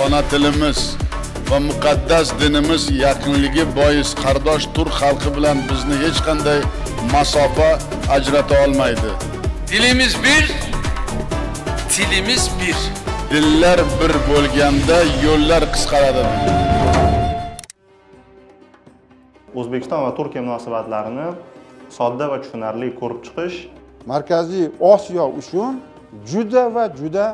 Ona tilimiz va muqaddas dinimiz yaqinligi bois qardosh turk xalqi bilan bizni hech qanday masofa ajrata olmaydi. Dilimiz bir, tilimiz bir. Dillar bir bo'lganda yo'llar qisqaradi. O'zbekiston va Turkiya munosabatlarini sodda va tushunarli ko'rib chiqish Markaziy Osiyo uchun juda va juda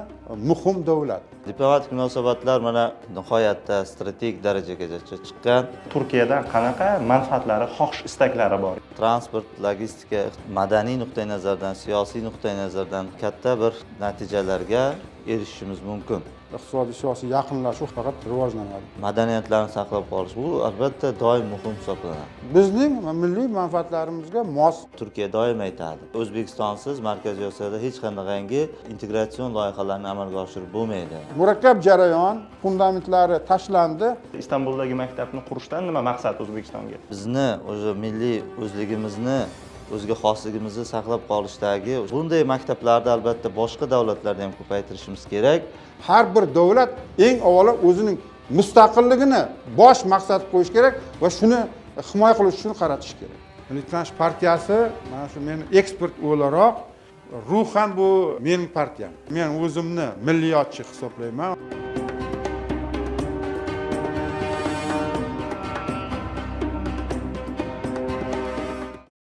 muhim davlat. Diplomatik munosabatlar mana nihoyatda strategik darajagacha chiqqan. Turkiyadan qanaqa manfaatlari, xohish istaklari bor? Transport, logistika, madaniy nuqtai nazardan, siyosiy nuqtai nazardan katta bir natijalarga erishishimiz mumkin. Iqtisodiy siyosiy yaqinlashuv faqat rivojlanadi. Madaniyatlarni saqlab qolish bu albatta doim muhim hisoblanadi. Bizning milliy manfaatlarimizga mos. Turkiya doim aytadi, O'zbekistonsiz Markaziy Osiyoda hech qanaqangi integratsion loyihalarni amalga oshirib bo'lmaydi. Murakkab jarayon, fundamentlari tashlandi. Istanbuldagi maktabni qurishdan nima maqsad O'zbekistonga? Bizni o'zi milliy o'zligimizni, o'ziga xosligimizni saqlab qolishdagi bunday maktablarni albatta boshqa davlatlarda ham ko'paytirishimiz kerak. Har bir davlat eng avvalo o'zining mustaqilligini bosh maqsad qo'yish kerak va shuni himoya qilish uchun qaratish kerak. Milliy tiklanish partiyasi mana shu meni ekspert o'laroq ruhan bu mening partiyam. Men o'zimni milliyatchi hisoblayman.